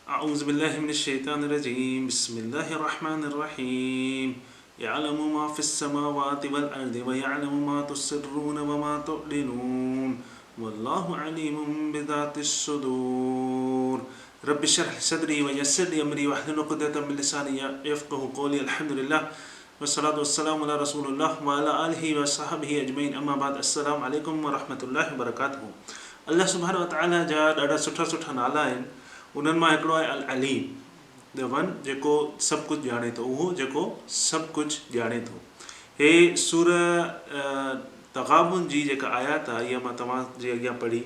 اعوذ بالله من الشيطان الرجيم بسم الله الرحمن الرحيم يعلم ما في السماوات والارض ويعلم ما تسرون وما تعلنون والله عليم بذات الصدور رب اشرح لي صدري ويسر لي امري واحلل عقدة من لساني يفقه قولي الحمد لله والصلوة والسلام علي رسول الله وعلي آله وصحبه اجمعين اما بعد السلام عليڪم ورحمة الله وبرڪاته الله سبحانه وتعالي جا ڏاڍا سٺا سٺا نالا آهن انهن مان هڪڙو آهي العليم The One جيڪو سڀ ڪجهه ڄاڻي ٿو اهو جيڪو سڀ ڪجهه ڄاڻي ٿو هي سوره تغابن جي جيڪا آيات آهي اها مان توهان جي اڳيان پڙهي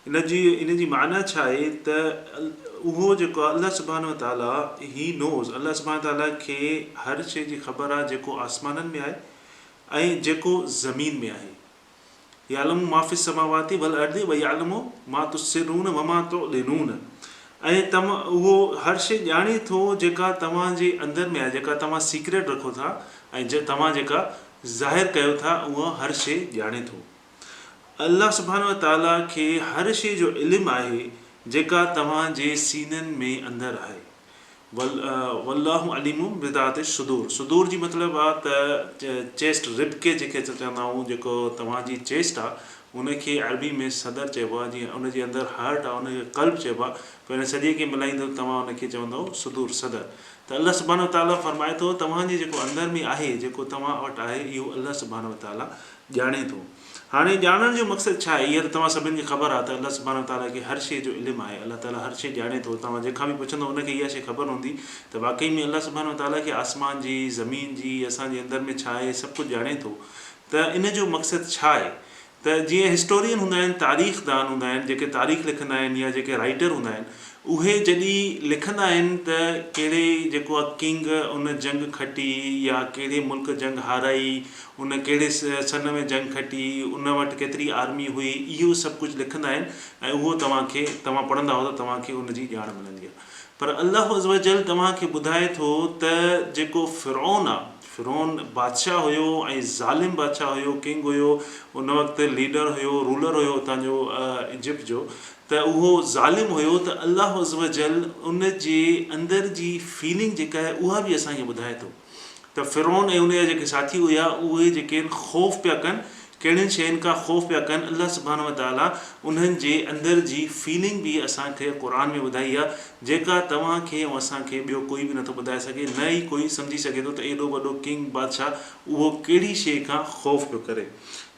ان جي ان جي معنيٰ ڇا آهي ته اهو جيڪو آهي الله سبحانه وتعاليٰ He knows الله سبحانه وتعاليٰ کي هر شيء جي خبر آهي جيڪو آسمانن ۾ آهي ۽ جيڪو زمين ۾ آهي يعلم ما في السماوات والارض ويعلم ما تسرون وما تعلنون ۽ تم اهو هر شيء ڄاڻي ٿو جيڪا توهان جي اندر ۾ آهي جيڪا توهان سيڪريٽ رکو ٿا ۽ توهان جيڪا ظاهر ڪيو ٿا اها هر شيء ڄاڻي ٿو. الله سبحانه وتعاليٰ کي هر شيء جو علم آهي جيڪا توهان جي سينن ۾ اندر آهي. والله عليم بذات الصدور صدور جي مطلب آ ته چيسٽ رب ڪيج جنهن کي اسان چوندا آهيون جيڪو توهان جي چيسٽ آ ان کي عربي ۾ صدر چئبو آ جيئن ان جي اندر هارٽ آ ان کي قلب چئبو آ پوء ان سڄي کي ملائيندو توهان ان کي چوندؤ صدور صدر ته الله سبحانه وتعاليٰ فرمائي ٿو توهان جي جيڪو اندر ۾ آهي جيڪو توهان وٽ آهي اهو الله سبحانه وتعاليٰ ڄاڻي ٿو. هاڻي ڄاڻڻ جو مقصد ڇا آهي؟ اها ته توهان سڀني کي خبر آهي ته الله سبحانه وتعاليٰ کي هر شيء جو علم آهي. الله تعاليٰ هر شيء ڄاڻي ٿو. توهان جنهن کان به پڇندؤ ان کي اها شيء خبر هوندي ته واقعي ۾ الله سبحانه وتعاليٰ کي آسمان جي، زمين جي، اسان جي اندر ۾ ڇا آهي سڀ ڪجهه ڄاڻي ٿو ته ان جو مقصد ڇا آهي؟ ته جيئن هسٽورين هوندا آهن، تاريخ دان هوندا آهن، جيڪي تاريخ لکندا آهن يا جيڪي رائيٽر هوندا آهن، اهي جڏهن لکندا آهن ته ڪهڙي جيڪو آهي ڪنگ ان جنگ کٽي يا ڪهڙي ملڪ جنگ هارائي، ان ڪهڙي سن ۾ جنگ کٽي، ان وٽ ڪيتري آرمي هئي، اهو سڀ ڪجهه لکندا آهن ۽ اهو توهان کي توهان پڙهندا هو ته توهان کي ان جي ڄاڻ ملندي آهي. پر الله عزوجل توهان کي ٻڌائي ٿو ته جيڪو فرعون آهي، فرعون بادشاهه هيو ۽ ظالم بادشاهه هيو، ڪنگ هيو، ان وقت ليڊر هيو، رولر هيو اتان جو ايجپٽ جو ته اهو ظالم هيو ته الله عزوجل ان جي اندر جي فيلنگ جيڪا آهي اها به اسان کي ٻڌائي ٿو. ته فرعون ۽ ان جا جيڪي ساٿي هيا اهي جيڪي آهن خوف پيا ڪن، ڪهڙين شين کان خوف پيا ڪن، الله سبحانه وتعاليٰ انهن جي اندر جي فيلنگ به اسان کي قرآن ۾ ٻڌائي آهي جيڪا توهان کي ۽ اسان کي ٻيو ڪوئي به نٿو ٻڌائي سگهي نه ئي ڪوئي سمجهي سگهي ٿو ته ايڏو وڏو ڪنگ بادشاهه اهو ڪهڙي شيء کان خوف پيو ڪري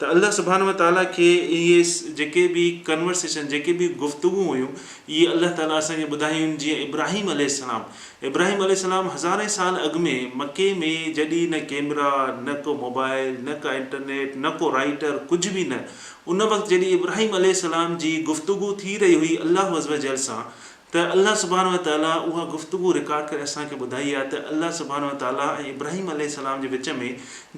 ته الله سبحانه وتعاليٰ کي اهي جيڪي به ڪنورسيشن جيڪي به گفتگو هيون اهي الله تعاليٰ اسان کي ٻڌايون جيئن ابراهيم عليه السلام ابراهيم عليه السلام هزارين سال اڳ ۾ مڪي ۾ جڏهن نه ڪيمرا، نه ڪو موبائل، نه ڪا انٽرنيٽ، نه ڪو رائيٽر، ڪجهه به نه، ان وقت جڏهن ابراهيم عليه السلام جي گفتگو ٿي رهي هئي الله عزّوجلّ سان ته الله سبحانه وتعاليٰ اها گفتگو رڪارڊ ڪري اسان کي ٻڌائي آهي ته الله سبحانه وتعاليٰ ۽ ابراهيم عليه السلام جي وچ ۾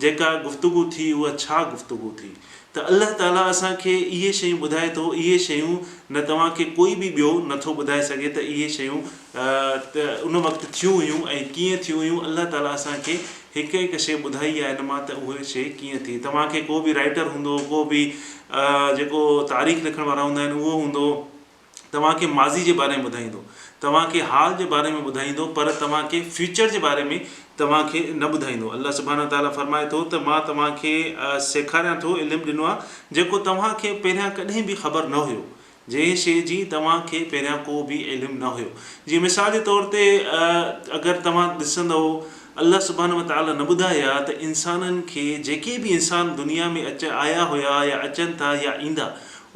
جيڪا گفتگو ٿي اها ڇا گفتگو ٿي. ته الله تعاليٰ اسان کي اهي شيون ٻڌائي ٿو، اهي شيون نه توهان کي ڪوئي به ٻيو نه ٿو ٻڌائي سگهي ته اهي شيون ته ان وقت ٿيون هيون ۽ ڪيئن ٿيون هيون، الله تعاليٰ اسان کي هڪ هڪ شيء ٻڌائي آهي ان مان ته اهي شيء ڪيئن ٿي. توهان کي ڪو به رائيٽر هوندو، ڪو به جيڪو تاريخ لکڻ وارا هوندا آهن اهو هوندو، توهان کي ماضي جي باري ۾ ٻڌائيندو، توهان کي حال جي باري ۾ ٻڌائيندو پر توهان کي فيوچر جي باري ۾ توهان کي نه ٻڌائيندو. الله سبحانه وتعاليٰ فرمائي ٿو ته مان توهان کي سيکاريان ٿو، علم ڏنو آهي، جيڪو توهان کي پهريان ڪڏهن به خبر نه هيو، جنهن شيء جي توهان کي پهريان ڪو به علم نه هيو. جيئن مثال جي طور تي اگر توهان ڏسندؤ الله سبحانه وتعاليٰ نه ٻڌائي ها ته انسانن کي جيڪي به انسان دنيا ۾ اچ آيا هيا يا اچن ٿا يا ايندا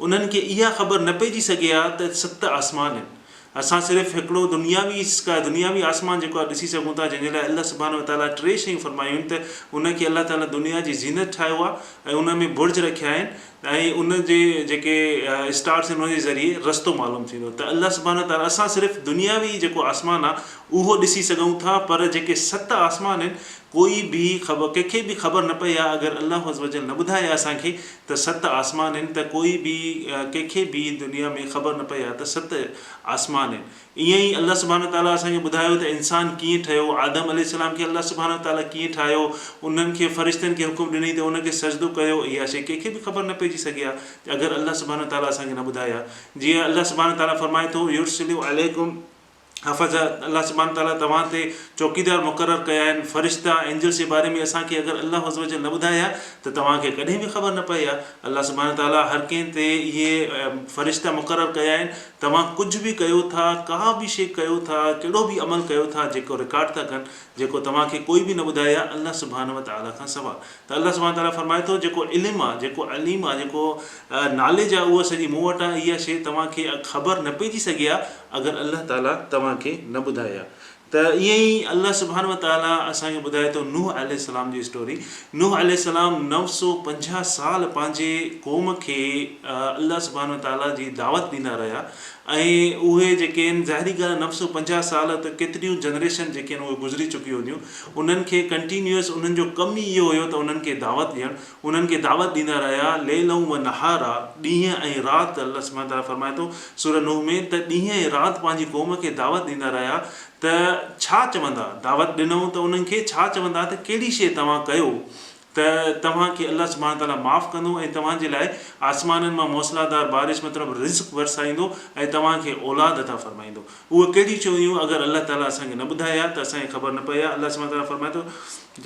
انهن کي اها خبر نه پئجي سگهي ها ته ست آسمان آهن. اسان صرف هڪڙو دنياوي اسڪاء، دنياوي آسمان جيڪو آهي ڏسي سگهون ٿا جنهن جي لاء الله سبحانه وتعاليٰ ٽي شيون فرمايون آهن ته ان کي الله تعاليٰ دنيا جي زينت ٺاهيو آهي ۽ ان ۾ برج رکيا آهن ۽ ان جي جيڪي اسٽارس آهن ان جي ذريعي رستو معلوم ٿيندو ته الله سبحانه وتعاليٰ اسان صرف دنياوي جيڪو آسمان آهي اهو ڏسي سگهون ٿا پر جيڪي ست آسمان آهن ڪوئي به خبر ڪنهن کي به خبر نه پئي ها اگر الله عزوجل نه ٻڌائي ها اسان کي ته ست آسمان آهن ته ڪوئي به ڪنهن کي به دنيا ۾ خبر نه پئي ها ته ست آسمان آهن ائين ئي الله سبحانه وتعاليٰ اسان کي ٻڌايو ته انسان ڪيئن ٺهيو آدم عليه السلام کي الله سبحانه وتعاليٰ ڪيئن ٺاهيو انهن کي فرشتن کي حڪم ڏنئي ته ان کي سجدو ڪيو اها شيء ڪنهن کي به خبر نه پئجي سگهي ها اگر الله سبحانه وتعاليٰ اسان کي نه ٻڌائي ها جيئن الله سبحانه وتعاليٰ فرمائي ٿو يرسل عليڪم. حفظه، الله سبحانه وتعاليٰ توهان تي چوڪيدار مقرر ڪيا آهن، فرشتا، Angels، جي باري ۾ اسان کي اگر الله عزّوجلّ نه ٻڌائي ها ته توهان کي ڪڏهن به خبر نه پئي ها. الله سبحانه وتعاليٰ هر ڪنهن تي اهي فرشتا مقرر ڪيا آهن، توهان ڪجهه به ڪيو ٿا، ڪا به شيء ڪيو ٿا، ڪهڙو به عمل ڪيو ٿا، جيڪو رڪارڊ ٿا ڪن، جيڪو توهان کي ڪوئي به نه ٻڌائي ها الله سبحانه وتعاليٰ کان سوا. ته الله سبحانه وتعاليٰ فرمائي ٿو، جيڪو علم آ، جيڪو عليم آ، جيڪو ناليج آ اها سڄي مون وٽ آ، اها شيء توهان کي خبر نه پئجي سگهي ها اگر الله تعاليٰ توهان کي نه ٻڌائي ها. ته ائين ئي الله سبحانه وتعاليٰ اسان کي ٻڌائي ٿو نوح عليه السلام جي اسٽوري. نوح عليه السلام 950 سال پنهنجي قوم کي الله سبحانه وتعاليٰ جي دعوت ڏيندا رهيا ۽ اهي جيڪي آهن ظاهري ڳالهه آهي 950 سال ته ڪيتريون جنريشن جيڪي آهن اهي گذري چڪيون هونديون انهن کي ڪنٽينيوس انهن جو ڪم ئي اهو هيو ته انهن کي دعوت ڏيڻ انهن کي دعوت ڏيندا رهيا ليلا و نهارا ڏينهن ۽ رات الله سبحانه وتعاليٰ فرمائي ٿو سوره نوح ۾ ته ڏينهن ۽ رات پنهنجي قوم کي دعوت ڏيندا رهيا ته ڇا چوندا دعوت ڏنئون ته انهن کي ڇا چوندا ته ڪهڙي شيء توهان ڪيو ته توهان کي الله سبحانه وتعاليٰ معاف ڪندو ۽ توهان جي لاء آسمانن مان موسلادار بارش مطلب رزق برسائيندو ۽ توهان کي اولاد عطا فرمائيندو. اهي ڪهڙيون شيون هيون اگر الله تعاليٰ اسان کي نه ٻڌائي ها ته اسان کي خبر نه پئي ها. الله سبحانه وتعاليٰ فرمائي ٿو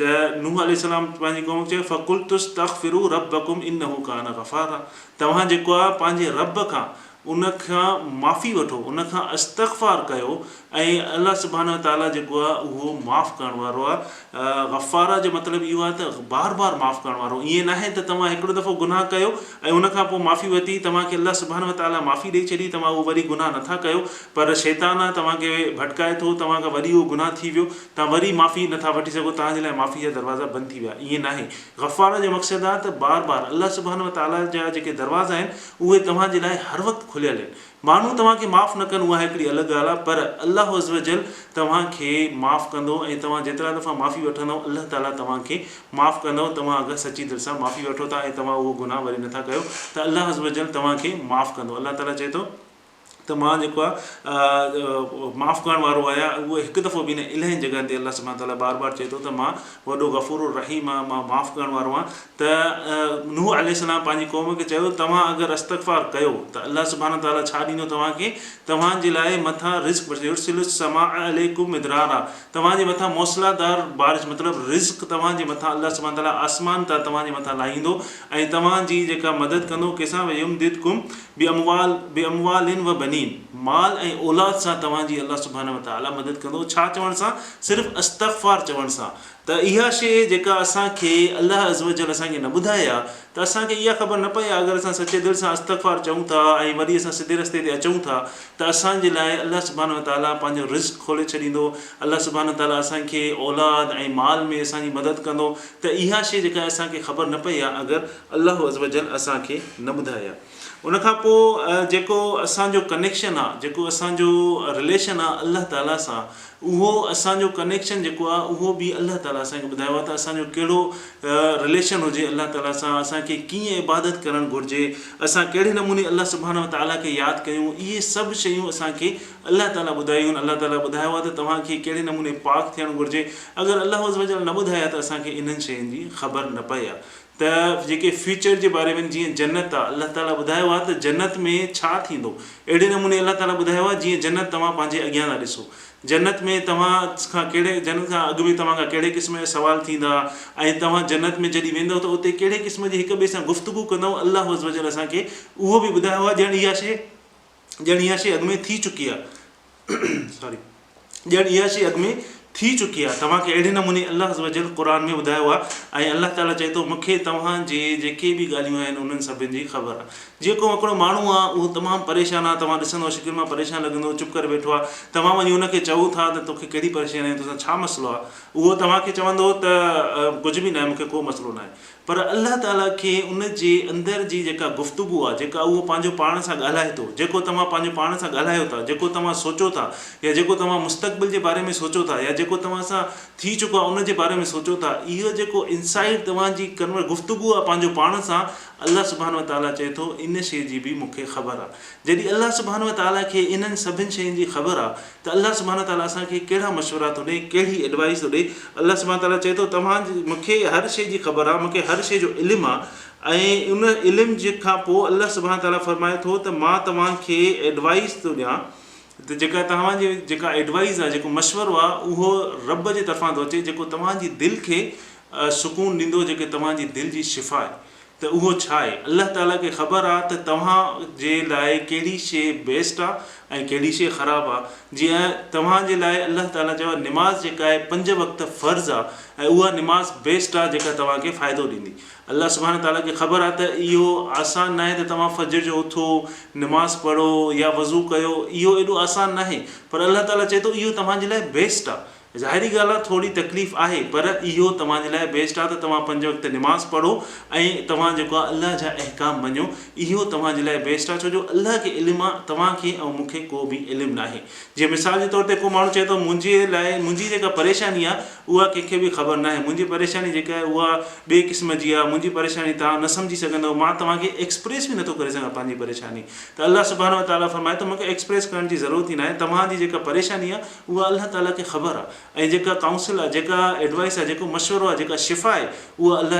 ته نوح عليه السلام پنهنجي قوم کي چيو فقلت استغفروا ربڪم انه ڪان غفارا توهان جيڪو آهي پنهنجي رب کان ان کان معافي وٺو، ان کان استغفار ڪيو ۽ الله سبحانه وتعاليٰ جيڪو آهي اهو معاف ڪرڻ وارو آهي. غفارا جو مطلب اهو آهي ته بار بار معاف ڪرڻ وارو. ائين ناهي ته توهان هڪڙو دفعو گناهه ڪيو ۽ ان کان پوء معافي ورتي، توهان کي الله سبحانه وتعاليٰ معافي ڏئي ڇڏي، توهان اهو وري گناهه نٿا ڪيو، پر شيطان آهي توهان کي ڀٽڪائي ٿو، توهان کان وري اهو گناهه ٿي ويو، توهان وري معافي نٿا وٺي سگهو، توهان جي لاء معافي جا دروازا بند ٿي ويا. ائين ناهي. غفارا جو مقصد آهي ته بار بار الله سبحانه وتعاليٰ جا جيڪي دروازا آهن اهي توهان جي لاء هر وقت کليل آهن. ماڻهو توهان کي معاف نه ڪن اها هڪڙي الڳ ڳالهه آهي پر الله عزّوجلّ توهان کي معاف ڪندو ۽ توهان جيترا دفعا معافي وٺندؤ الله تعاليٰ توهان کي معاف ڪندو توهان اگر سچي دل سان معافي وٺو ٿا ۽ توهان اهو گناهه وري نٿا ڪيو ته الله عزّوجلّ توهان کي معاف ڪندو الله تعاليٰ چئي ٿو ته مان جيڪو آهي معاف ڪرڻ وارو آهيان اهو هڪ دفعو به نه الاهين جڳهن تي الله سبحانه تعالٰي بار بار چئي ٿو ته مان وڏو غفور الرحيم آهيان مان معاف ڪرڻ وارو آهيان ته نوح عليه السلام پنهنجي قوم کي چيو توهان اگر استغفار ڪيو ته الله سبحانه تعالٰي ڇا ڏيندو توهان کي توهان جي لاء مٿان رزق برسي يرسل السماء عليڪم مدرارا توهان جي مٿان موسلادار بارش مطلب رزق توهان جي مٿان الله سبحانه تعالٰي آسمان تان توهان جي مٿان لاهيندو ۽ توهان جي جيڪا مدد ڪندو ڪنهن سان ويمددڪم باموال باموال و بنين مال ۽ اولاد سان توهان جي الله سبحانه وتعالي مدد ڪندو ڇا چوڻ سان صرف استغفار چوڻ سان ته اها شيء جيڪا اسان کي الله عزوجل اسان کي نه ٻڌائي ها ته اسان کي اها خبر نه پئي ها اگر اسان سچي دل سان استغفار چئون ٿا ۽ وري اسان سڌي رستي تي اچون ٿا ته اسان جي لاء الله سبحانه وتعالي پنهنجو رزق کولي ڇڏيندو الله سبحانه وتعالي اسان کي اولاد ۽ مال ۾ اسان جي مدد ڪندو ته اها شيء جيڪا اسان کي خبر نه پئي ها اگر الله عزوجل اسان کي نه ٻڌائي ها. ان کان پوء جيڪو اسان جو ڪنيڪشن آ، جيڪو اسان جو رليشن آ الله تعاليٰ سان، اهو اسان جو ڪنيڪشن جيڪو آ اهو به الله تعاليٰ اسان کي ٻڌايو آ ته اسان جو ڪهڙو رليشن هجي الله تعاليٰ سان، اسان کي ڪيئن عبادت ڪرڻ گهرجي، اسان ڪهڙي نموني الله سبحانه وتعاليٰ کي ياد ڪيون، اهي سڀ شيون اسان کي الله تعاليٰ ٻڌايون آهن، الله تعاليٰ ٻڌايو آ ته توهان کي ڪهڙي نموني پاڪ ٿيڻ گهرجي، اگر الله عزّوجلّ نه ٻڌائي ها ته اسان کي انهن شين جي خبر نه پئي ها. ته جيڪي فيوچر جي باري ۾ جيئن جنت آ الله تعالي ٻڌايو آ ته جنت ۾ ڇا ٿيندو اهڙي نموني الله تعالي ٻڌايو آ جيئن جنت توهان پنهنجي اڳيان ٿا ڏسو جنت ۾ توهان کان ڪهڙي جنت کان اڳ ۾ توهان کان ڪهڙي قسم جا سوال ٿيندا ۽ توهان جنت ۾ جڏهن ويندؤ ته اتي ڪهڙي قسم جي هڪ ٻئي سان گفتگو ڪندؤ الله عزوجل اسان کي اهو به ٻڌايو آ ڄڻ اها شيء ڄڻ اها شيء اڳ ۾ ٿي چڪي آ سوري ڄڻ اها شيء اڳ ۾ ٿي چڪي آهي توهان کي اهڙي نموني الله عزوجل قرآن ۾ ٻڌايو آهي ۽ الله تعالي چئي ٿو مون کي توهان جي جيڪي به ڳالهيون آهن انهن سڀن جي خبر آهي جيئن ڪو هڪڙو ماڻهو آهي اهو تمام پريشان آهي توهان ڏسندو شڪل مان پريشان لڳندو چپ ڪري ويٺو آهي توهان وڃي ان کي چئو ٿا ته توکي ڪهڙي پريشاني آهي توسان ڇا مسئلو آهي اهو توهان کي چوندو ته ڪجهه به ناهي مون کي ڪو مسئلو ناهي پر الله تعاليٰ کي ان جي اندر جي جيڪا گفتگو آهي، جيڪا اهو پنهنجو پاڻ سان ڳالهائي ٿو، جيڪو توهان پنهنجو پاڻ سان ڳالهايو ٿا، جيڪو توهان سوچو ٿا يا جيڪو توهان مستقبل جي باري ۾ سوچو ٿا يا جيڪو توهان سان ٿي چڪو آهي ان جي باري ۾ سوچو ٿا، اهو جيڪو انسائيڊ توهان جي ڪنور گفتگو آهي پنهنجو پاڻ سان، الله سبحانه وتعاليٰ چئي ٿو ان شيء جي به مون کي خبر آهي. جڏهن الله سبحانه وتعاليٰ کي انهن سڀن شين جي خبر آهي ته الله سبحانه وتعاليٰ اسان کي ڪهڙا مشورا ٿو ڏئي، ڪهڙي ايڊوائيس ٿو ڏئي، الله سبحانه وتعاليٰ چئي ٿو توهان مون کي هر شيء جي خبر آهي، مون کي هر شيء جو علم آهي ۽ ان علم جي کان پوء الله سبحانه وتعاليٰ فرمائي ٿو ته مان توهان کي ايڊوائيس ٿو ڏيان ته جيڪا توهان جي جيڪا ايڊوائيز آهي، جيڪو مشورو آهي، اهو رب جي طرفان ٿو اچي، جيڪو توهان جي دل کي سڪون ڏيندو، جيڪي توهان جي دل جي شفا آهي. ته اهو ڇا آهي؟ الله تعاليٰ کي خبر آهي ته توهان جي لاء ڪهڙي شيء بيسٽ آهي ۽ ڪهڙي شيء خراب آهي. جيئن توهان جي لاء الله تعاليٰ چيو آهي نماز جيڪا آهي پنج وقت فرض آهي ۽ اها نماز بيسٽ آهي جيڪا توهان کي فائدو ڏيندي. الله سبحانه تعاليٰ کي خبر آهي ته اهو آسان ناهي ته توهان فجر جو اٿو، نماز پڙهو يا وضو ڪيو، اهو ايڏو آسان ناهي پر الله تعاليٰ چئي ٿو اهو توهان جي لاء بيسٽ آهي. ظاهري ڳالهه آهي ٿوري تڪليف آهي پر اهو توهان جي لاء بيسٽ آهي ته توهان پنج وقت نماز پڙهو ۽ توهان جيڪو آهي الله جا احڪام مڃو، اهو توهان جي لاء بيسٽ آهي ڇو جو الله کي علم آهي توهان کي ۽ مون کي ڪو به علم ناهي. جيئن مثال جي طور تي ڪو ماڻهو چئي ٿو منهنجي لاء منهنجي جيڪا پريشاني آهي اها ڪنهن کي به خبر ناهي، منهنجي پريشاني جيڪا آهي اها ٻئي قسم جي آهي، منهنجي پريشاني توهان نه سمجهي سگهندؤ، مان توهان کي ايڪسپريس به نٿو ڪري سگهان پنهنجي پريشاني. ته الله سبحانه وتعاليٰ فرمائي ٿو مون کي ايڪسپريس ڪرڻ جي ضرورت ئي ناهي، توهان جي جيڪا پريشاني آهي اها الله تعاليٰ کي خبر آهي ۽ جيڪا ڪائونسل آهي، جيڪا ايڊوائس آهي، جيڪو مشورو آهي، جيڪا شفا آهي اها الله.